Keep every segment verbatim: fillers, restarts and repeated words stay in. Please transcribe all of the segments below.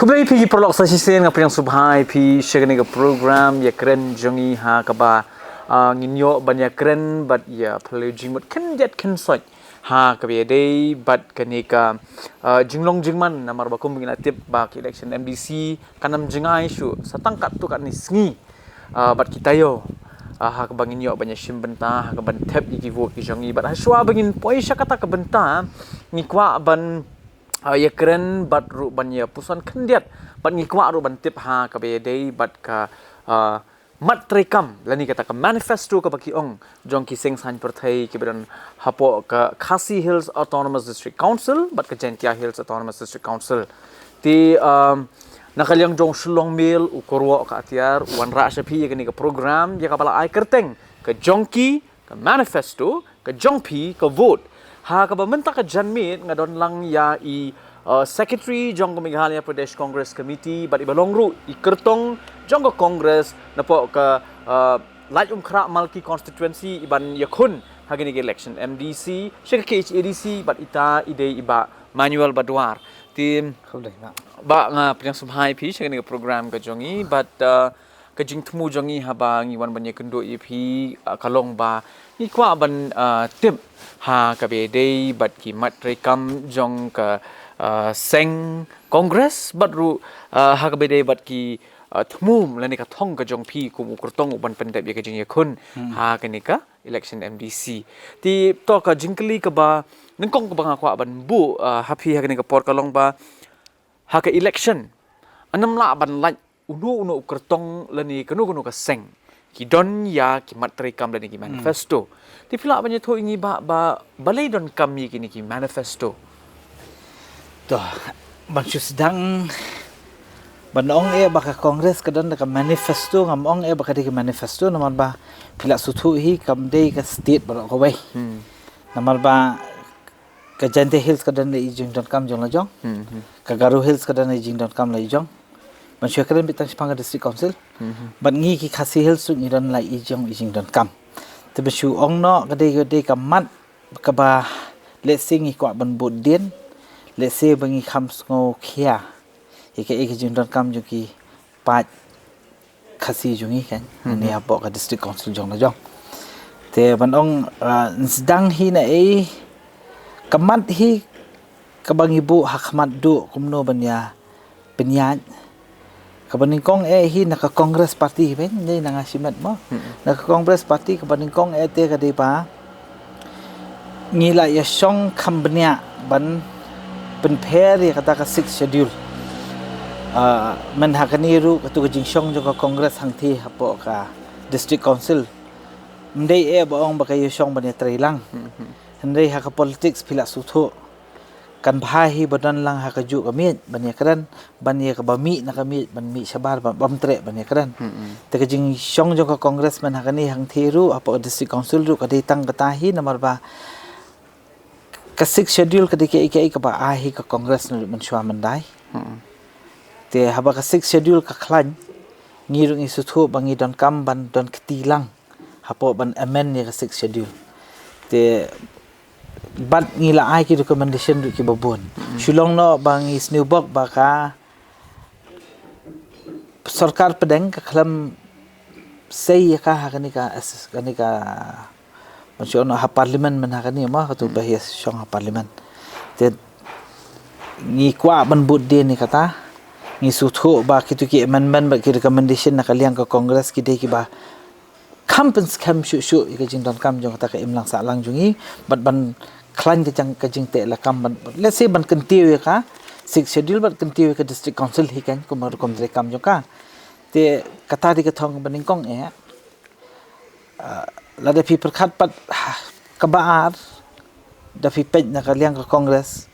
Khublei phi ki paralok sa shisien, nga pdiang sngewbha ïa phi sha kane ka program ïakren jong ngi ha kaba, ah, ngin ïoh ban ïakren bad ïa pynlong jingmut khyndiat khynsoit ha kaba ïadei bad kane ka, ah, jinglong jingman, namar ba kum ba ngi la tip ba ka election M D C kan ym jngai shuh sa tang katto katne sngi, ah, bad ki taïew, ah, ha kaba ngin ïoh ban ïashim bynta, ha kaba ban thep ïa ki vote ki jong ngi. Bad hashwa ba ngin poi sha kata ka bynta, ngi kwah ban, ah, ïakren bad ruh ban ïapuson khyndiat bad ngi kwah ruh ban tip ha kaba ïadei bad ka, ah, mat treikam lane kata ka manifesto kaba ki ong jong ki seng saiñ pyrthei kiba don hapoh ka Khasi Hills Autonomous District Council bad ka Jaintia Hills Autonomous District Council. Te, um, na ka liang jong Shillong Mail u Kyrwoh Ka Atiar u wanrah sha phi ïa kane ka program ïa kaba la ai kyrteng ka jong ki ka manifesto, ka jong phi ka vote. Ha kaba mynta ka janmiet nga don lang ïa i, uh, secretary jong ka Meghalaya Pradesh Congress Committee bad iba long ruh i kyrtong jong ka Congress napoh ka, uh, Laitumkhrah Malki constituency iban ïakhun ha kane ka election M D C sha ka K H A D C bad ita i dei i Bah Manuel Badwar. Te, Khublei, Bah. Bah, nga pdiang sngewbha ïa phi sha kane ka program ka jong ngi bad, uh, ka jingthmu jong ngi haba ngi wan ban ïakynduh ïa phi, ah, ka long ba ngi kwah ban, ah, tip ha kaba ïadei bad ki mat treikam jong ka, ah, seng Congress bad ruh, ah, ha kaba ïadei bad ki, ah, thmu lane ka thong ka jong phi kum u kyrtong u ban pyndep ïa ka jingïakhun ha kane ka election M D C. Te to ka jingkylli kaba nyngkong kaba nga kwah ban buh, ah, ha phi ha kane ka por ka long ba ha ka election, yn ym lah ban lait uno uno u kyrtong lane kano kano ka seng ki don ïa ki mat treikam lane ki manifesto. Te phi lah ban ïathuh ïa ngi ba, ba balei donkam ïa kine ki manifesto? To, ban shu sdang, ban ong eh ba ka Congress ka don da ka manifesto, ngam ong eh ba ka dei ka manifesto, namar ba phi lah sngewthuh hi kam dei ka state baroh kawei. Namar ba ka Jaintia Hills ka don la i jingdonkam jong la jong. Ka Garo Hills ka don la i jingdonkam la i jong. Ban shu ïakren beit tang shaphang ka District Council. Bad ngi ki Khasi Hills ruh ngi don la i jong i jingdonkam. Te ban shu ong noh ka dei, ka dei ka mat kaba lehse ngi kwah ban bud dien. Lehse ba ngi kham sngew khia ïa kaei ka jingdonkam jong ki paid Khasi jong ngi kan, ne hapoh ka District Council jong la jong. Te ban ong, ah, sdang hi na ei ka mat hi kaba ngi buh ha khmat duh kumno ban ïa pynïaid. Kaba nyngkong eh hi na ka Congress Party hi ban, ne na nga shimet mo. Na ka Congress Party kaba nyngkong eh te ka dei ba ngi la ïa shong kham bniah ban pynpher ïa kata ka Sixth Schedule. Ah, men ha kane ruh katu ka jingshong jong ka Congress hangthie hapoh ka District Council. Ym dei eh ba ong ba ka ïa shong ban ïa trei lang. Hynrei ha ka politics phi lah sngewthuh. Kan bha hi ba don lang ha kajuh ka miej ban ïakren, ban ïa kaba mih na ka miej ban mih shabar, ban bam treh ban ïakren. Te ka jingshong jong ka Congress men ha kane hangthie ruh hapoh ka District Council ruh ka dei tang kata hi, namar ba ka Sixth Schedule ka dei kaei kaei kaba ai hi ka Congress naduh mynshuwa myndai. Te haba ka Sixth Schedule ka khlaiñ, ngi ruh ngi sngewthuh ba ngi donkam ban don kti lang hapoh ban amend ïa ka Sixth Schedule. Te bad ngi la ai ki recommendation ruh kiba bun. Shu long noh ba ngi sngewbok ba ka sorkar pdeng ka khlem sei ïa ka ha kane ka as-, kane ka ban shu ong ha Parliament men ha kane mo, katu ba ïa shong ha Parliament. Te ngi kwah ban bud dien ïa kata. Ngi sngewthuh ba kitu ki amendment bad ki recommendation na ka liang ka Congress ki dei kiba kham pynskhem shuh shuh ïa ka jingdonkam jong kata ka imlang sahlang jong ngi, bad ban khlaiñ ka jing, ka jingteh lakam ban, let's say, ban kyntiew ïa ka Sixth Schedule bad kyntiew ïa ka District Council hi kan kum ka rukom treikam jong ka. Te kata dei ka thong ba nyngkong eh. Ah, lada phi pyrkhat pat, ha, kaba ar, da phi peit na ka liang ka Congress,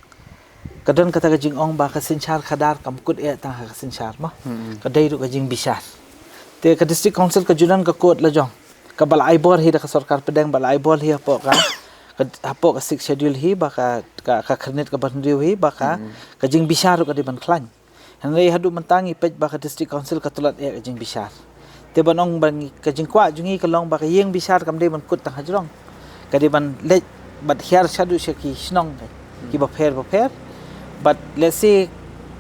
ka don kata ka jingong ba ka synshar khadar kam kut eh tang ha ka synshar mo. Ka dei ruh ka jingbishar. Te ka District Council ka ju don ka code la jong, kaba la ai bor hi da ka sorkar pdeng, ba la ai bor hi hapoh ka, ka, hapoh ka Sixth Schedule hi, ba ka, ka, ka khyrnit kaba hynriew hi, ba ka, ka jingbishar ruh ka dei ban khlaiñ. Hynrei haduh mynta ngi peit ba ka District Council ka tlot eh ka jingbishar. Te ban ong ba ngi, ka jingkwah jong ngi ka long ba ka ïing bishar kam dei ban kut tang hajrong. Ka dei ban leit bad hiar shaduh sha ki shnong kiba pher bapher. Bad let's say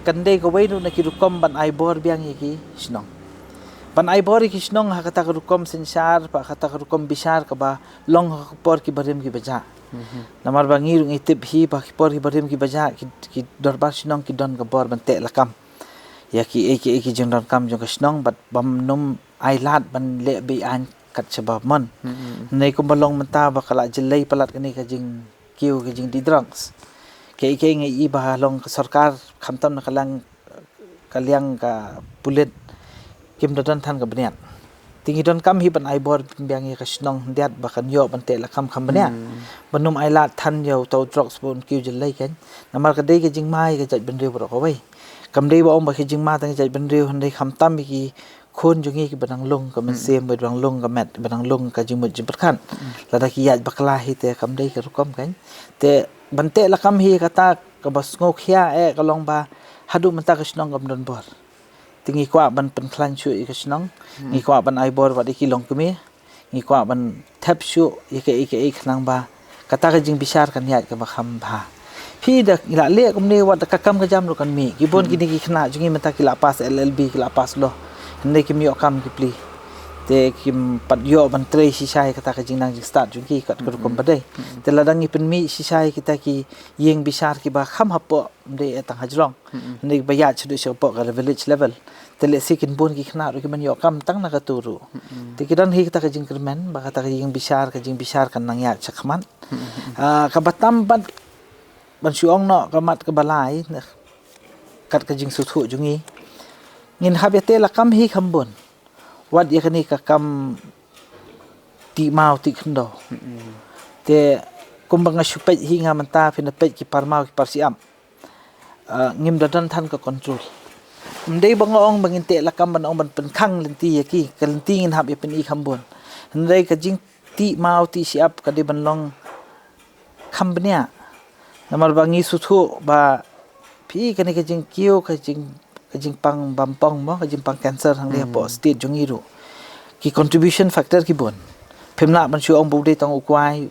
kan dei kawei ruh na ki rukom ban ai bor biang ïa ki shnong. Ban ai bor ïa ki shnong ha kata ka rukom synshar, ha kata ka rukom bishar kaba long ha ka por ki barim ki bajah. Namar ba ngi ruh ngi tip hi ba ki por ki barim ki bajah ki, ki dorbar shnong ki don ka bor ban teh lakam ïa kiei kiei ki jingdonkam jong ka shnong bad bym nym ai lad ban leh beiñ kat shaba mon. Hynrei kumba long mynta ba ka la jyllei palat kane ka jingkiew ka jingdih drugs. Kaei kaei nga i ba long ka sorkar khamtam na ka liang, ka liang ka pulit kim da don than ka bniat. Te ngi donkam hi ban ai bor biang ïa ka shnong khyndiat ba kan ïoh ban teh lakam kham bniat. Ban nym ai lad than ïa uta u drugs ba un kiew jyllei kan. Namar ka dei ka jingma ïa ka jaitbynriew baroh kawei. Kam dei ba ong ba ka jingma tang ka jaitbynriew hynrei khamtam ïa ki khun jong ngi kiba dang lung ka mynsiem, ba dang lung ka met, ba dang lung ka jingmut jingpyrkhat. Lada ki ïaid bakla hi te kam dei ka rukom kan. Te ban teh lakam hi kata kaba sngewkhia eh ka long ba haduh mynta ka shnong kam don bor. Te ngi kwah ban pynkhlaiñ shuh ïa ka shnong, ngi kwah ban ai bor wat ïa ki longkmie, ngi kwah ban thep shuh ïa kaei kaei khnang ba kata ka jingbishar kan ïaid kaba kham bha. Phi da ngi la leh kumne wat da ka kam ka jam ruh kan mih. Ki bun kine ki khynnah jong ngi mynta ki la pass L L B, ki la pass law. Hynrei kim ïoh kam ki plie. Te kim pat ïoh ban trei shisha ïa kata ka jingnang jingstad jong ki kat ka rukom ba dei. Te lada ngi pynmih shisha ïa kita ki ïing bishar kiba kham hapoh, ym dei eh tang ha jrong. Hynrei ba ïaid shaduh shapoh ka village level. Te lehse kin bun ki khynnah ruh ki ban ïoh kam tang na katu ruh. Te ki don hi kata ka jingkyrmen ba kata ka jingbishar, ka jingbishar kan nang ïaid shakhmat. Ah, kaba tam pat ban shu ong noh ka mat kaba lai, kat ka jingsngewthuh jong ngi. Ngin hap ïa teh lakam hi kham bun. Wat ïa kane ka kam tih maw tih khyndew. Te kumba nga shu peit hi nga mynta phin da peit ki par maw ki par shyiap. Ah, ngim da don than ka control. Ym dei ba nga ong ba ngin teh lakam ban ong ban pynkhang lynti ïa ki, ka lynti ngin hap ïa pyni kham bun. Hynrei ka jingtih maw tih shyiap ka dei ban long kham bniah. Namar ba ngi sngewthuh ba phi kane ka jingkiew ka jing, ka jingpang bampong mo, ka jingpang cancer hangne hapoh state jong ngi ruh. Ki contribution factor ki bun. Phim lah ban shu ong ba u dei tang u kwai,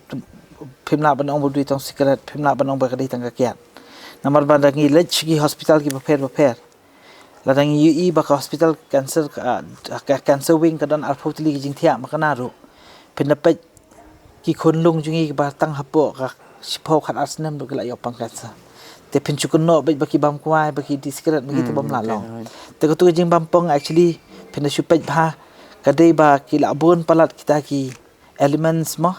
phim lah ban ong ba u dei tang cigarette, phim lah ban ong ba ka dei tang ka kiad. Namar ba da ngi leit sha ki hospital kiba pher ba pher. Lada ngi ïohi ba ka hospital cancer ka, ka cancer wing ka don arphew tylli ki jingthiah ma kane ruh. Phin da peit ki khunlung jong ngi kiba tang hapoh ka shiphew khatar snem ruh ki la ïoh pang cancer. Te phin shu kynnoh beit ba ki bam kwai, ba ki dih cigarette, ma ki te bym lah long. Te katu ka jingbampong actually phin da shu peit bha ka dei ba ki la bun palat kita ki elements mo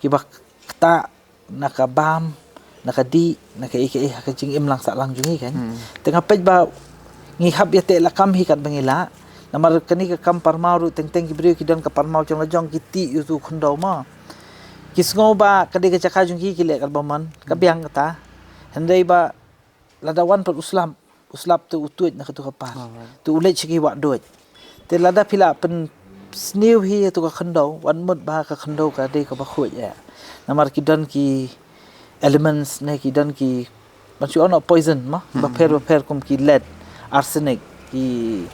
kiba ktah na ka bam, na ka dih, na kaei kaei ha ka jingim lang sahlang jong ngi kan. Te nga peit ba ngi hap ïa teh lakam hi kat ba ngi lah. Namar kane ka kam parmaw ruh teng teng ki briew ki don ka parmaw jong la jong ki tih ïa utu u khyndew mo. Ki sngew ba ka dei ka jaka jong ki ki leh kat ba mon, ka biang kata. Hynrei ba lada wan pat u slap, u slap te u tuid na katu ka par. Te u leit sha ki wah duid. Te lada phi la pynsniew hi ïa tu ka khyndew, wat mut ba ka khyndew ka dei kaba khuid eh. Namar ki don ki elements ne ki don ki, ban shu ong noh poison mo, bapher bapher kum ki lead, arsenic, ki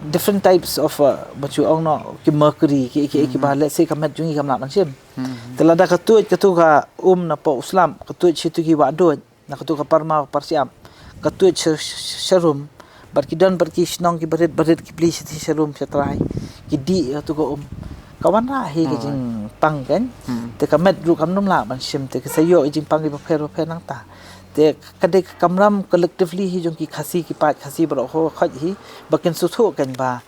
different types of, uh, ban shu ong noh ki mercury, ki, ki, ki ba let's say ka met jong ngi kam lah ban shim. Te lada ka tuid katu ka um na poh u slap, ka tuid sha tu ki wah duid. Na katu ka parmaw parsiam ka tuid sha, sha, sharum. Bad ki don bad ki shnong ki barit barit ki plie sha, sha rum sha trai. Ki dih katu ka um. Ka wanrah hi ka jingpang kan. Te ka met ruh kam nym lah ban shim te ka sa ïoh ka jingpang ki bapher bapher nangta. Te ka dei ka kamram collectively hi jong ki Khasi ki paid Khasi baroh khoit hi ba kin sngewthuh kan ba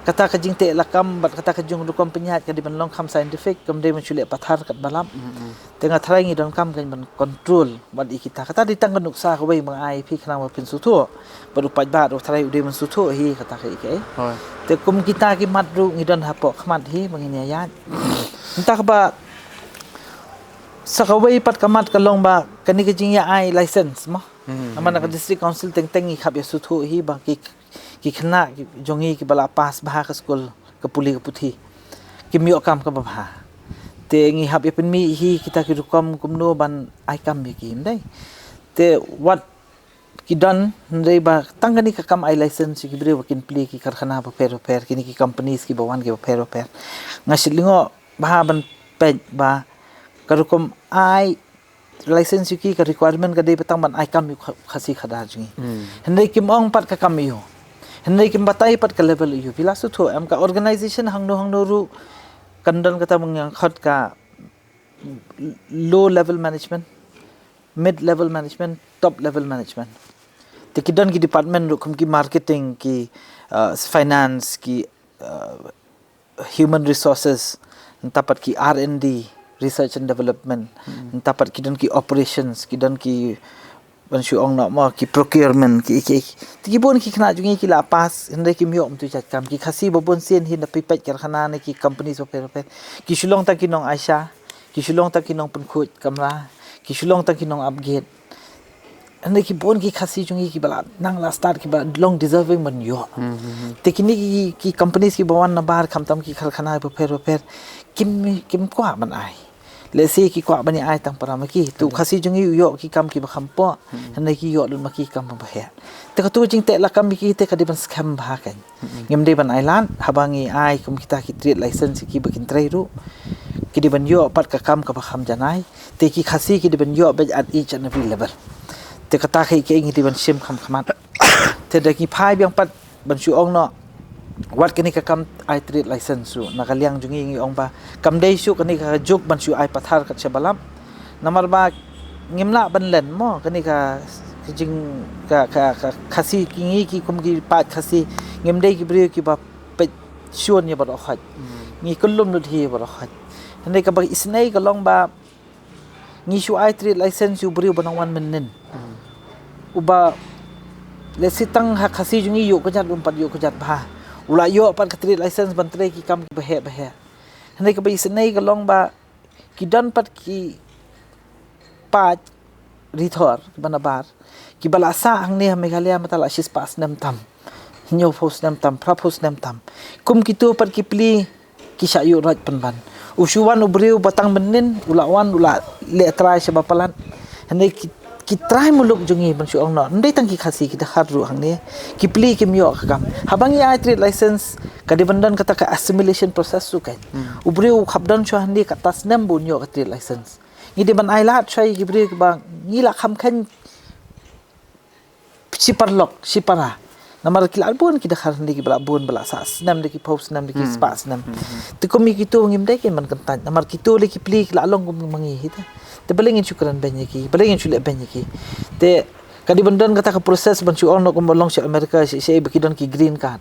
kata ka jingteh lakam bad kata ka jingrukom pynïaid ka dei ban long kham scientific, kam dei ban shu leh pathar kat ba lap. Te nga tharai ngi donkam kan ban control bad ïa kita. Kata dei tang ka nuksa kawei ba nga ai phi khnang ba phin sngewthuh. Bad u paidbah ruh tharai u dei ban sngewthuh hi kata kaei kaei. Te kum kita ki mat ruh ngi don hapoh khmat hi ba ngin ïa ïaid. Mynta kaba sa kawei pat ka mat ka long ba kane ka jingïa ai license mo. Namar na ka district council teng teng ngi hap ïa sngewthuh hi ba ki ki khynnah ki jong ngi kiba la pass bha ka skul, ka pule ka puthi, kim ïoh kam kaba bha. Te ngi hap ïa pynmih hi kita ki rukom kumno ban ai kam ïa ki, ym dei? Te wat ki don, ym dei ba tang kane ka kam ai license ïa ki briew ba kin plie ki karkhana bapher bapher, kine ki companies kiba wan kiba pher bapher. Nga sngewlyngngoh bha ban peit ba ka rukom ai license ïa ki ka requirement ka dei ba tang ban ai kam ïa u Khasi khadar jong ngi. Hynrei kim ong pat ka kam ïa u. Hynrei kim batai pat ka level ïa u. Phi la sngewthuh em, ka organization hangno hangno ruh kan don kata ba ngi khot ka low level management, mid level management, top level management. Te ki don ki department ruh kum ki marketing, ki, uh, finance, ki, uh, human resources, nangta pat ki R and D, research and development, nangta pat ki don ki operations, ki don ki, ban shu ong noh mo, ki procurement, ki, ki, ki. Te ki bun ki khynnah jong ngi ki la pass, hynrei kim ïoh mynta jait kam. Ki Khasi ba bun sien hi na phi peit karkhana ne ki companies bapher bapher. Ki shu long tang ki nong Aisha, ki shu long tang ki nong pynkhuid kamra, ki shu long tang ki nong upgrade. Hynrei ki bun ki Khasi jong ngi ki ba la nang la start, ki ba long deserving ban ïoh. Te kine ki, ki companies ki ba wan na bar, khamtam ki karkhana bapher bapher, kim, kim kwah ban ai. Lehse ki kwah ban ïa ai tang para ma ki. Te u Khasi jong ngi u ïoh ki kam ki ba kham poh, hynrei ki ïoh lut ma ki kam ba heh. Te katu jingteh lakam ïa ki te ka dei ban skhem bha kan. Ngim dei ban ai lad, haba ngi ai kum kita ki trade license ïa ki ba kin trei ruh, ki dei ban ïoh pat ka kam kaba kham janai. Te ki Khasi ki dei ban ïoh beit at each and every level. Te kata ka dei ka ngi dei ban shim kham khmat. Te da ngi phai biang pat ban shu ong noh, wat kane ka kam ai trade license ruh, na ka liang jong ngi ngi ong ba kam dei shuh kane ka juk ban shu ai pathar kat sha ba lap. Namar ba ngim lah ban len mo kane ka, ka jing, ka, ka, ka Khasi, ki ngi ki kum ki paid Khasi, ngim dei ki briew ki ba peit shun ïa baroh khoit. Ngi kyllum lut hi ïa baroh khoit. Hynrei kaba isynei ka long ba ngi shu ai trade license ïa u briew ba nang wan mynnin. Uba, lehse tang ha Khasi jong ngi ïoh kjat, um pat ïoh kjat bha. U la ïoh pat ka trade license ban trei ki kam ki ba heh ba heh. Hynrei kaba isynei ka long ba ki don pat ki paid rithor ki ba na bar, ki ba la sah hangne ha Meghalaya mynta la shispah snem tam, hynñiewphew snem tam, phraphew snem tam. Kum kito pat ki plie ki shah ïuh roit pynban. U shu wan u briew ba tang mynnin, u la wan, u la leh trai sha ba palat. Hynrei ki, ki trai muluk jong ngi, ban shu ong noh, ym dei tang ki Khasi, ki Dkhar ruh hangne, ki plie kim ïoh ka kam. Haba ngi ai trade license, ka dei ban don kata ka assimilation process ruh kan. U briew u khap don shuwa hangne katto snem ba un ïoh ka trade license. Ngi dei ban ai lad shuwa ïa ki briew kiba ngi la kham kheiñ shi paralok, shi para. Namar ki la bun ki Dkhar hangne kiba la bun, ba la sah snem, da ki phew snem, da ki spah snem. Te kum ïa kito ngim dei kin ban kyntait. Namar kito lei ki plie ki la long kum ma ngi hi te. Te balei ngin shu kren beiñ ïa ki, balei ngin shu leh beiñ ïa ki. Te ka dei ban don kata ka process ban shu ong noh kumba long sha America, sha, sha ba ki don ki green card.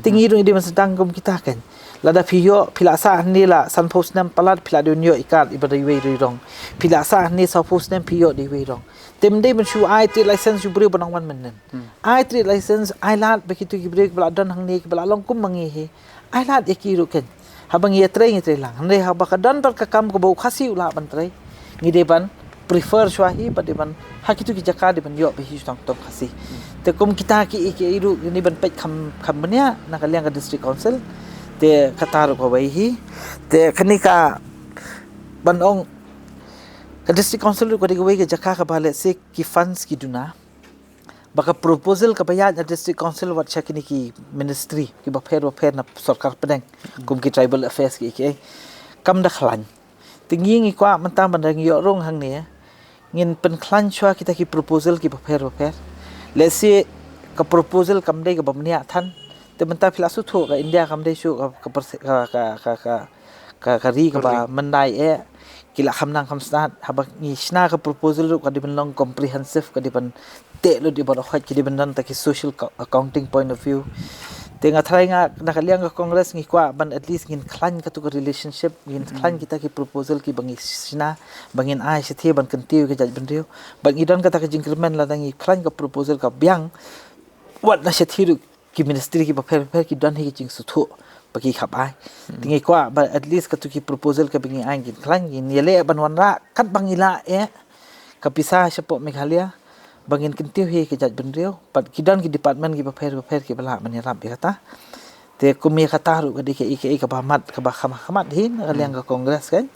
Te ngi ruh ngi dei ban sdang kum kita kan. Lada phi ïoh, phi la sah hangne la sanphew snem palat, phi la dei ban ïoh i card iba dei iwei i rong. Phi la sah hangne sawphew snem, phi ïoh dei iwei i rong. Te ym dei ban shu ai trade license ïa u briew ba nang wan mynnin. Ai trade license, ai lad ba kito ki briew kiba la don hangne, kiba la long kum ma ngi hi. Ai lad ïa ki ruh kan. Haba ngi ïatrei ngi trei lang. Hynrei haba ka don pat ka kam kaba u Khasi u lah ban trei, ngi dei ban prefer shuwa hi, ba dei ban ha kito ki jaka dei ban ïoh ba hi shu tang tom Khasi. Te kum kita ki, ki ruh ngi dei ban peit kham, kham bniah na ka liang ka District Council. Te kata ruh kawei hi. Te kane ka ban ong ka District Council ruh ka dei kawei ka jaka kaba lehse ki funds ki duna. Ba ka proposal kaba ïaid na District Council wat sha kine ki ministry kiba pher bapher na sorkar pdeng, kum ki tribal affairs ki, ki, kam da khlaiñ. Te ngi ngi kwah mynta ban da ngi ïoh rung hangne, ngin pynkhlaiñ shuwa kita ki proposal kiba pher bapher. Lehse ka proposal kam dei kaba bniah than. Te mynta phi la sngewthuh ka India kam dei shuh ka, ka, ka ri kaba myndai eh. Ki la kham nang kham stad, haba ngi shna ka proposal ruh ka dei ban long comprehensive, ka dei ban teh lut ïa baroh khoit, ki dei ban don ta ki social co-, accounting point of view. Te nga tharai nga na ka liang ka Congress ngi kwah ban at least ngin khlaiñ katu ka relationship, ngin khlaiñ kita ki proposal kiba ngi shna, ba ngin ai shathie ban kyntiew ïa ka jaitbynriew. Bad ngi don kata ka jingkyrmen lada ngi khlaiñ ka proposal ka biang wat na shathie ruh ki ministry kiba pher pher ki don hi ki jingsngewthuh ba ki khap ai. Te ngi kwah ba at least katu ki proposal kaba ngi ai ngin khlaiñ, ngin ïaleh ban wanrah katba ngi lah eh. Ka pisa shapoh Meghalaya ba ngin kyntiew hi ka jaitbynriew. Bad ki don ki department kiba pher bapher kiba lah ban ïarap ïa kata. Te kum ïa kata ruh ka dei kaei kaei kaba mat kaba kham khmat hi na ka liang ka Congress kan.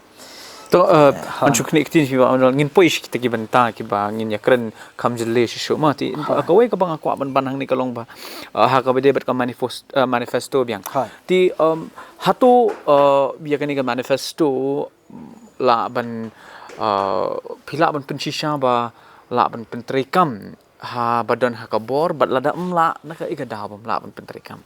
To, eh, ban shu knieh ktien shuwa, ngin poi sha kita ki bynta kiba ngin ïakren kham jylliew shuh shuh ma. Te kawei kaba nga kwah ban ban hangne ka long ba, eh, ha kaba ïadei bad ka manifest-, eh, manifesto biang. Te, em, hato, eh, ïa kane ka manifesto lah ban, Ah, phi lah ban pynshisha ba lah ban pyntreikam haba don ha ka bor, bad lada ym lah, na kaei ka daw bym lah ban pyntreikam?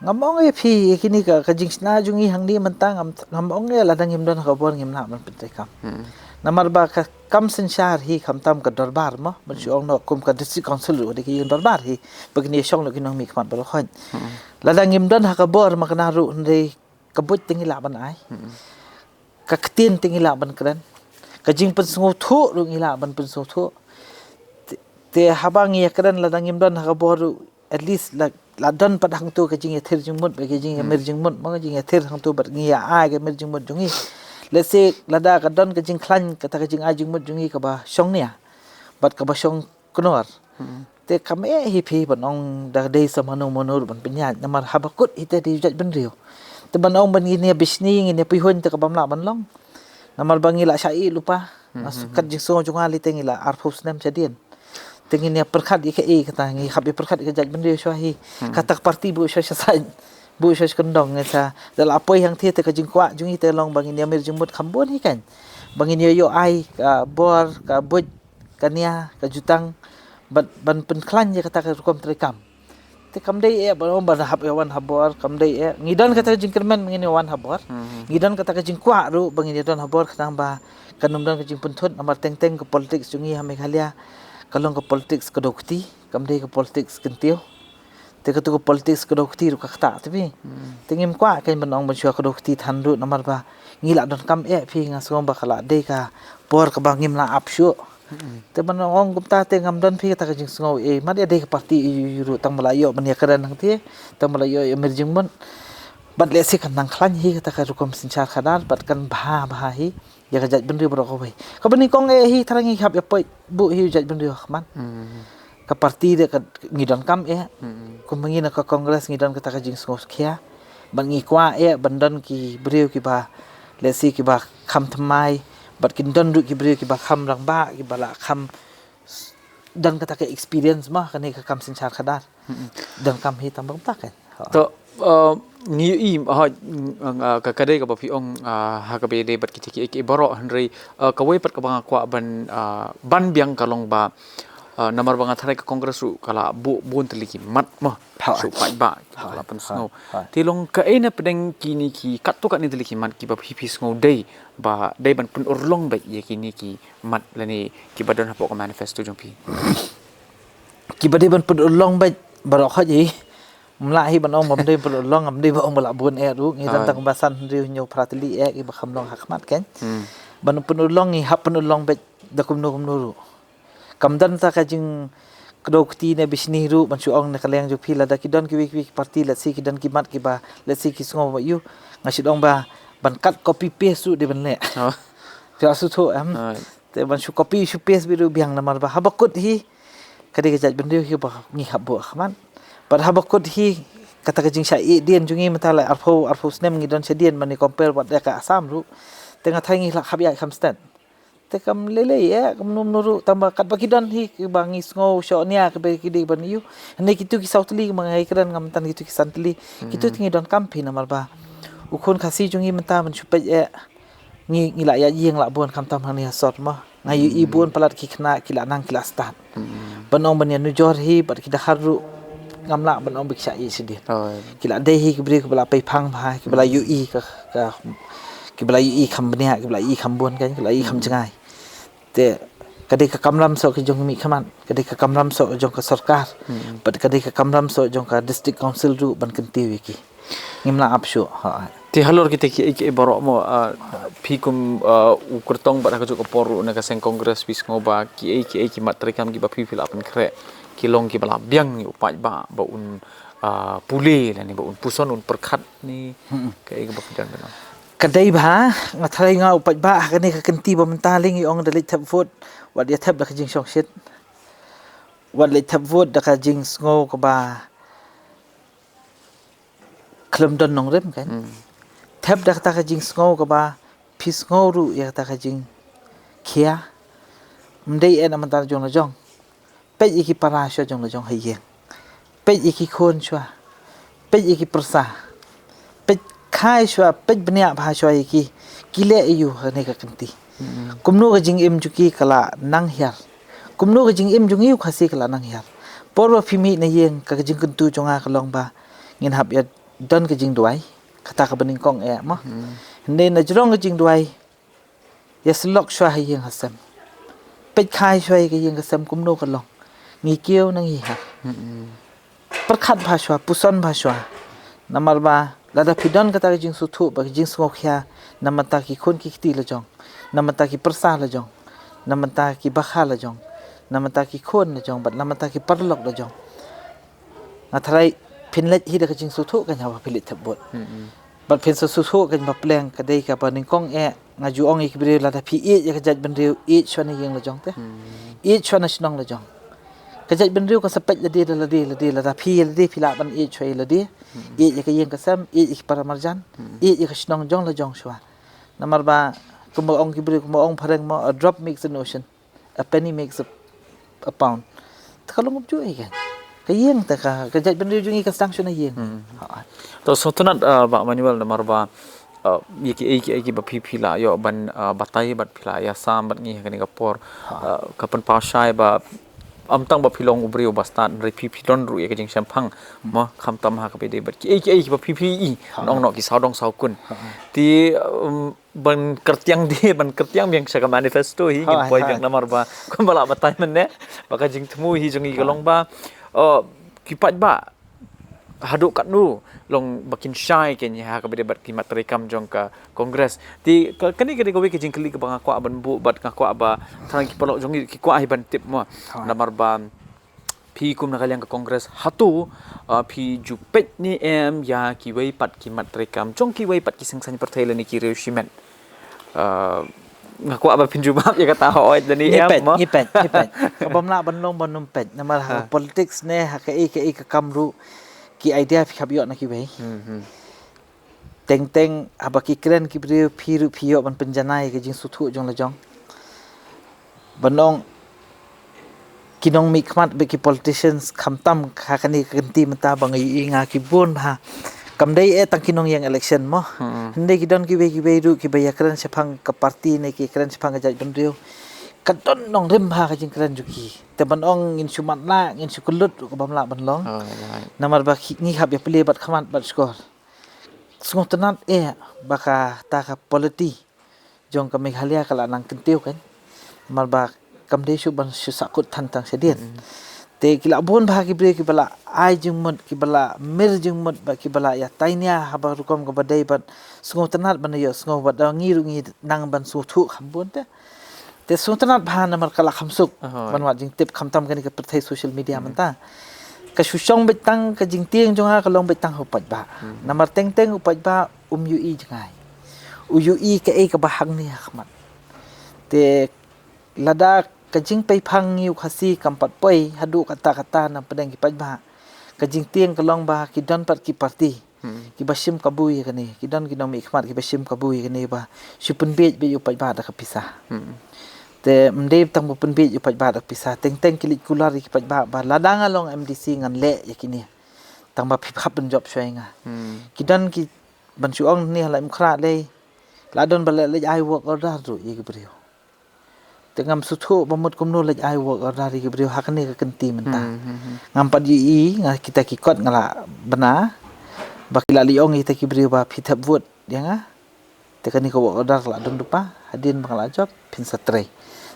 Ngam ong ïa phi, ïa kine ka, ka jingshna jong ngi hangne mynta, ngam, ngam ong ïa lada ngim don ha ka bor ngim lah ban pyntreikam. Hmm. Namar ba ka kam synshar hi khamtam ka dorbar mo, ban shu ong noh kum ka district council ruh dei ki ïing dorbar hi, ba kin ïa shong noh ki nongmihkhmat baroh khoit. Hmm. Lada ngim don ha ka bor ma kane ruh, hynrei ka buit te ngi lah ban ai. Hmm. Ka ktien te ngi lah ban kren. Ka jingpynsngewthuh ruh ngi lah ban pynsngewthuh. Te, te haba ngi ïa kren lada ngim don ha ka bor ruh, at least la, la don pat hangto ka jingïathir jingmut, ba ka jingïamir jingmut, ma ka jingïathir hangto bad ngi ïa ai ka mir jingmut jong ngi. Let's say, lada ka don ka jingkhlaiñ, kata ka jingai jingmut jong ngi kaba shong nia, bad kaba shong kynor. Hmm. Te kam eh hi phi ban ong da dei sa mano mano ban pynïaid, namar haba kut hi te dei u jaitbynriew. Te ban ong ban ngin ïa bishni, ngin ïa pihuiñ, te ka bym lah ban long. Namar ba ngi la shah ïeh lypa. Hmm, hmm, hmm. Kat jingsngew jong nga lei te ngi la arphew snem shadien. Te ngin ïa pyrkhat ïa kaei kata, ngi hap ïa pyrkhat ïa ka jaitbynriew shuwa hi. Hmm. Kata ka party buh shuwa sha saiñ, buh shuwa sha kyndong, ngi sa da la poi hangthie te ka jingkwah jong ngi te long ba ngin ïamir jingmut kham bun hi kan. Ba ngin ïa ïoh ai ka bor, ka buit, ka nia, ka jutang, ban, ban pynkhlaiñ ïa kata ka rukom treikam. Te kam dei eh ban, ban hap ïa wan ha bor, kam dei eh. Ngi don kata ka jingkyrmen ngin ïa wan ha bor. Hmm. Ngi don kata ka jingkwah ruh ba ngin ïa don ha bor, khnang ba kan ym don ka jingpynthut, namar teng teng ka politics jong ngi ha Meghalaya ka long ka politics ka dohkti, kam dei ka politics kyntiew. Te katu ka politics ka dohkti ruh ka ktah te phi. Hmm. Te ngim kwah kan ban ong ban shuwa ka dohkti than ruh, namar ba ngi la donkam eh phi, nga sngew ba ka la dei ka por kaba ngim lah ap shuh. Hmm. Te ban ong kumta te ngam don phi kata ka jingsngew eh, mat ïa dei ka party ïa u ruh, tang ba la ïoh ban ïakren hangthie, tang ba la ïoh ïamir jingmut. Bad lehse kan nang khlaiñ hi kata ka rukom synshar khadar, bad kan bha bha hi ïa ka jaitbynriew baroh kawei. Kaba nyngkong eh hi, tharai ngi hap ïa poi buh hi u jaitbynriew ha khmat. Hmm. Ka party de ka ngi donkam eh. Hmm. Kum ngi na ka Congress ngi don kata ka jingsngew skhia. Bad ngi kwah eh ban don ki briew kiba, let's say, kiba kham thymmai, bad kin don ruh ki briew kiba kham rangbah, kiba la kham s-, don kata ka experience ma kane ka kam synshar khadar. Hmm. Donkam hi tang ba kumta kan. Ha. To, uh, ngi ïohi, ha, ng-, uh, ka, ka dei kaba phi ong, uh, ha kaba ïadei bad kita kiei kiei baroh, hynrei, uh, kawei pat kaba nga kwah ban, uh, ban biang ka long ba, uh, namar ba nga tharai ka Congress ruh ka la buh bun tylli ki mat mo. Ha. Shu paidbah, ha, ka la pynsngew. Ha. Te long kaei na pdeng kine ki, katto katne tylli ki mat kiba phi phi sngew dei ba dei ban pynurlong beit ïa kine ki mat lane kiba don hapoh ka manifesto jong phi? Kiba dei ban pynurlong beit baroh khoit hi. Ym lah hi ban ong ba ym dei pynurlong, ym dei ba ong ba la bun eh ruh. Ngi don tang ba san hynriew hynñiew phra tylli eh kiba kham long ha khmat kan. Hmm. Ban pynurlong ngi hap pynurlong beit da kumno kumno ruh. Kam don ta ka jingkdew kti ne bishni ruh ban shu ong na ka liang jong phi, lada ki don kiwei kiwei ki party, let's say, ki don ki mat kiba, let's say, ki sngew ba ïoh, nga shu ong ba ban kat copy paste ruh dei ban leh. Oh. Phi la shu thoh em. Right. Te ban shu copy shu paste beit ruh biang, namar ba haba kut hi ka dei ka jaitbynriew hi ba ngi hap buh ha khmat. Bad haba kut hi kata ka jingshah ïeh dien jong ngi mynta la arphew, arphew snem ngi don shadien, ban ïa compare bad ka Assam ruh. Te nga tharai ngi la hap ïaid kham stet. Te kam lei lei eh, kam num nuru, tang ba katba ki don hi kiba ngi sngew shoh nia kiba ki dei ban ïoh. Hynrei kitu ki saw tylli ma nga ïakren, ngam tang kitu ki san tylli. Kitu te ngi donkam phi, namar ba u khun Khasi jong ngi mynta ban shu peit eh. Ngi, ngi la ïaid ïeng la bun khamtam hangne ha sor mo. Nga ïohi bun palat ki khynnah ki la nang ki la stad. Hmm. Ban ong ban ïanujor hi bad ki dkhar ruh ngam lah ban ong ba ki shah ïeit shadien. Oh. Ki la dei hi ki briew kiba la pei phang bha, kiba la ïohi ka, ka, kiba la ïohi kham bniah, kiba la ïohi kham bun kan, kiba la ïohi kham jngai. Te ka dei ka kamram soh ka jong ka mihkhmat, ka dei ka kamram soh jong ka sorkar. Hmm. Bad ka dei ka kamram soh jong ka district council ruh ban kyntiew ïa ki. Ngim lah ap shuh. Ha. Te halor kita kiei kiei baroh mo, ah, phi kum, ah, u kyrtong bad ha kajuh ka por ruh na ka seng Congress, phi sngew ba kiei kiei ki mat treikam kiba phi phi la pynkhreh ki long kiba la biang ïa u paidbah ba un, ah, pule lane ba un puson un pyrkhat ne kaei kaba phi don ban ong? Ka dei ba nga tharai nga u paidbah ha kane ka kynti ba mynta lei ngi ong da leit thep vote, wat ïa thep da ka jingshongshit. Wat leit thep vote da ka jingsngew kaba khlem don nongrim kan. Hmm. Thep da kata ka jingsngew kaba phi sngew ruh ïa kata ka jingkhia. Ym dei eh na mynta jong la jong. Peit ïa ki para shuwa jong la jong ha ïing. Peit ïa ki khun shuwa. Peit ïa ki pyrsa. Peit khai shuwa, peit bniah bha shuwa ïa ki. Ki leh aïu ha kane ka kynti. Kumno ka jingim jong ki ka la nang hiar. Kumno ka jingim jong ngi u Khasi ka la nang hiar. Por ba phi mih na ïing ka jingkyntu jong nga ka long ba ngin hap ïa don ka jingduwai. Kata kaba nyngkong eh mo. Hynrei na jrong ka jingduwai ïa syllok shuwa ha ïing ha sem. Peit kai shuwa ïa ka ïing ka sem kumno ka long. Ngi kiew na ngi hiar. Pyrkhat bha shuwa, puson bha shuwa. Namar ba lada phi don kata ka jingsngewthuh bad ka jingsngewkhia na bynta ki khun ki kti la jong, na bynta ki pyrsa la jong, na bynta ki bakha la jong, na bynta ki khun la jong bad na bynta ki paralok la jong. Nga tharai phin leit hi da ka jingsngewthuh kan haba phi leit thep vote. Bad phin sa sngewthuh kan ba pleng ka dei kaba nyngkong eh. Nga ju ong ïa ki briew lada phi ïeit ïa ka jaitbynriew, ïeit shuwa na ïing la jong te. Ïeit shuwa na shnong la jong. Ka jaitbynriew ka sa peit lade da lade, lade, lada phi lade phi lah ban ïeit shuwa ïa lade. Ïeit ïa ka ïing ka sem, ïeit ïa ki para marjan, ïeit ïa ka shnong jong la jong shuwa. Namar ba kumba ong ki briew, kumba ong phareng mo, a drop makes an ocean, a penny makes a, a pound. Te ka long kumjuh hi kan. Ka ïing te ka, ka jaitbynriew jong ngi ka sdang shuwa na ïing. To sngewtynnat, uh, Bah Manuel, namar ba, uh, ïa kiei kiei kiba phi phi la ïoh ban, uh, batai bad phi la ïasam bad ngi ha kane ka por, uh, ka pynpaw shai ba ym tang ba phi long u briew ba stad, hynrei phi phi don ruh ïa ka jingshemphang mo, khamtam ha kaba ïadei bad kiei kiei kiba phi phi i, nong noh ki sawdong sawkun. Te, um, ban kyrtiang de, ban kyrtiang biang sha ka manifesto hi, ngin poi biang namar ba kumba la batai mynne ba ka jingthmu hi jong ngi ka long ba, oh, ki paidbah haduh katno long ba kin shai kein ha kaba ïadei bad ki mat treikam jong ka Congress. Te ka, kane ka dei kawei ka jingkylli kaba nga kwah ban buh bad nga kwah ba tang ki paralok jong ngi ki kwah hi ban tip mo. Namar ba phi kum na ka liang ka Congress hato, uh, phi ju peit ne em ïa kiwei pat ki mat treikam jong kiwei pat ki seng saiñ pyrthei lane ki riew shimet. Uh, nga kwah ba phin jubab ïa kata hooid lane em mo. Ngi peit, ngi peit. Ka bym lah ban long ban ym peit namar ha politics ne ha kaei kaei ka kam ruh ki idea phi hap ïoh na kiwei. Teng teng haba ki kren ki briew phi ruh phi ïoh ban pynjanai ka jingsngewthuh jong la jong. Ban ong ki nongmihkhmat bad ki politicians khamtam ha kane ka kynti mynta ba nga ïohi nga ki bun bha. Kam dei eh tang ki nongïeng election mo. Hynrei ki don kiwei kiwei ruh kiba ïakren shaphang ka party ne ki kren shaphang ka jaitbynriew. Ka don nongrim bha ka jingkren jong ki. Te ban ong ngin shu matlah, ngin shu kyllut ruh ka bym lah ban long. Namar ba ngi hap ïa plie bad khmat bad shkor. Sngewtynnat eh ba kata ka polity jong ka Meghalaya ka la nang kyntiew kan. Namar ba kam dei shuh ban shu sahkut than tang shadien. Te ki la bun bha ki briew kiba la ai jingmut, kiba la mir jingmut bad kiba la ïa tainia haba rukom kaba dei bad sngewtynnat ban ïohsngew bad da ngi ruh ngi nang ban sngewthuh kham bun te. Te sngewtynnat bha namar ka la kham suk ban wad jingtip khamtam kane ka pyrthei social media mynta. Ka shu shong beit tang ka jingtieng jong nga ka long beit tang ha u paidbah. Namar teng teng u paidbah um ïohi jngai. U ïohi kaei kaba hangne ha khmat. Te lada ka jingpei phang ngi u Khasi kam pat poi haduh katta katta na pdeng ki paidbah. Ka jingtieng ka long ba ki don pat ki party kiba shim kabu ïa kane, ki don ki nongmihkhmat kiba shim kabu ïa kane ba shu pynbiej beit ïa u paidbah da ka pisa. Te ym dei tang ba pynbiej ïa u paidbah da ka pisa, teng teng ki leit kular ïa ki paidbah ba lada nga long M D C ngan leh ïa kine. Tang ba phi hap pynjop shuwa ïa nga. Ki don ki ban shu ong ne ha la im khra lei. La don ba leh leit ai work order ruh ïa ki briew. Te ngam sngewthuh ba mut kumno leit ai work order ïa ki briew ha kane ka kynti mynta. Ngam pat ïohi nga kita ki kot nga la bna ba ki la leit ong ïa kita ki briew ba phi thep vote ïa nga. Te kane ka work order ka la don lypa hadien ba nga la jop phin sa trei.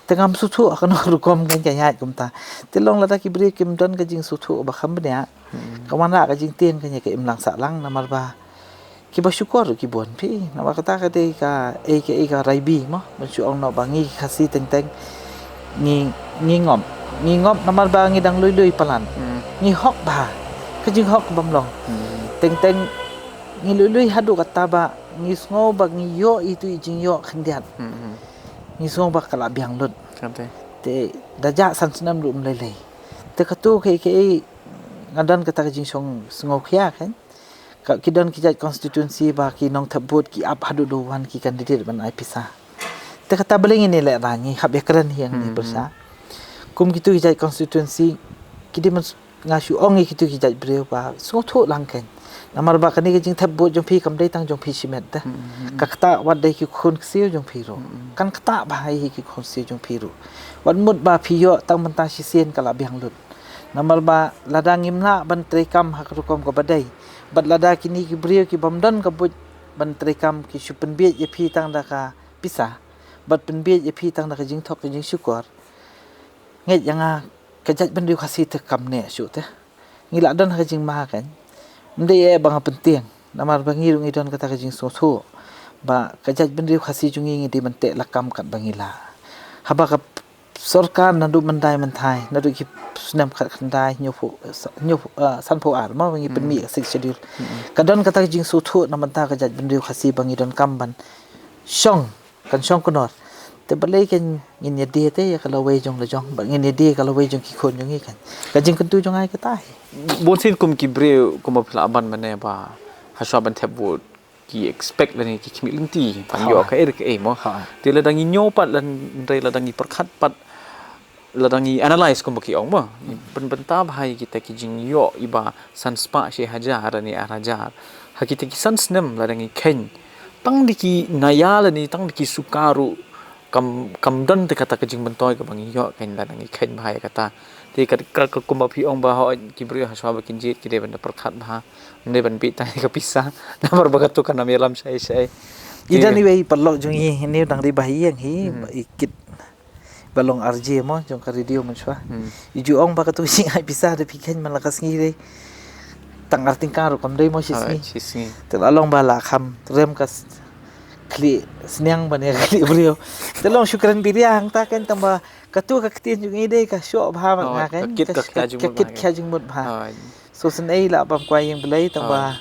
Te ngam sngewthuh ha kano rukom kan ka ïaid kumta. Te long lada ki briew kim don ka jingsngewthuh ba kham bniah. Ka wanrah ka jingtieng kane ka imlang sahlang namar ba kiba shukor ki bun phi namar kata ka dei ka ei ka ei ka raibi mo ban shu ong noh ba ngi Khasi teng teng ngi ngi ngop ngi ngop namar ba ngi dang lui lui palat ngi hok bha ka jinghok bym long teng teng ngi lui lui haduh kata ba ngi sngew ba ngi ïoh itu i jingïoh khyndiat ngi sngew ba ka la biang lut te da jah san snem ruh ym lei lei te katu ka ei ka ei nga don kata ka jingshong sngew khia kan. Ka ki don ki jait constituency ba ki nongthep vote ki ap haduh da wan ki candidate ban ai pisa. Te kata balei ngin ïaleh ra ngi hap ïakren hi ngi pyrsa. Kum kitu ki jait constituency ki dei ban nga shu ong ïa kitu ki jait briew ba sngewthuh lang kan. Namar ba kane ka jingthep vote jong phi kam dei tang jong phi shimet te. Ka ktah wat dei ki khun ksiew jong phi ruh. Kan ktah bha hi ki khun ksiew jong phi ruh. Wat mut ba phi ïoh tang mynta shisien ka la biang lut. Namar ba lada ngim lah ban treikam ha ka rukom kaba dei, bad lada kine ki briew ki bym don ka buit ban treikam ki shu pynbiej ïa phi tang da ka pisa, bad pynbiej ïa phi tang da ka jingthok ka jingshukor. Ngeit ïa nga, ka jaitbynriew Khasi te kam neh shuh te. Ngi la don ha ka jingma kan. Ym dei eh ba nga pyntieng. Namar ba ngi ruh ngi don kata ka jingsngewthuh ba ka jaitbynriew Khasi jong ngi ngi dei ban teh lakam katba ngi lah. Haba ka sorkar naduh mynta mynta, naduh ki snem khatkhyndai hynñiewphew, hynñiew, ah, sanphew ar, ma ba ngi pynmih ka Sixth Schedule. Ka don kata ka jingsngewthuh na bynta ka jaitbynriew Khasi ba ngi donkam ban shong, kan shong kynnoh. Te balei kan ngin ïadei te ïa ka lawei jong la jong, ba ngin ïadei ka lawei jong ki khun jong ngi kan. Ka jingkyntu jong nga kata hi. Bun sien kum ki briew, kum ba phi lah ban mynne ba hashwa ban thep vote ki expect lane ki khmih lynti ban ïoh kaei re kaei mo. Te lada ngi ñiew pat, lane lada ngi pyrkhat pat, lada ngi analyse kum ba ki ong mo, ngi pynbynta bha ïa kita ki jingïoh iba san spah shi hajar lane ar hajar ha kita ki san snem, lada ngi kheiñ tang da ki naya lane tang da ki suka ruh, kam, kam don te kata ka jingmyntoi kaba ngi ïoh kan lada ngi kheiñ bha ïa kata. Te ka, ka, ka kum ba phi ong ba hooid ki briew hashwa ba kin jied ki dei ban da pyrkhat bha, ym dei ban bieit tang ïa ka pisa. Namar ba kato kan ym ïalam shai shai. I don iwei i paralok jong ngi, ine u dang dei ba ha ïing hi, i kit ba long R J mo jong ka radio mynshuwa. I ju ong ba kato ka jingai pisa da phi kheiñ man la ka sngi dei tang ar tyngka ruh kam dei mo shi sngi. Te la long ba la kham rem ka khlieh sniang ban ïa khlieh briew. Te long shu kren biria hangta kan, tang ba kato ka ktien jong ngi dei ka shoh bha bad nga kan, ka kit khia jingmut bha. So sngewsih lah ban kwah ïeng Blei tang ba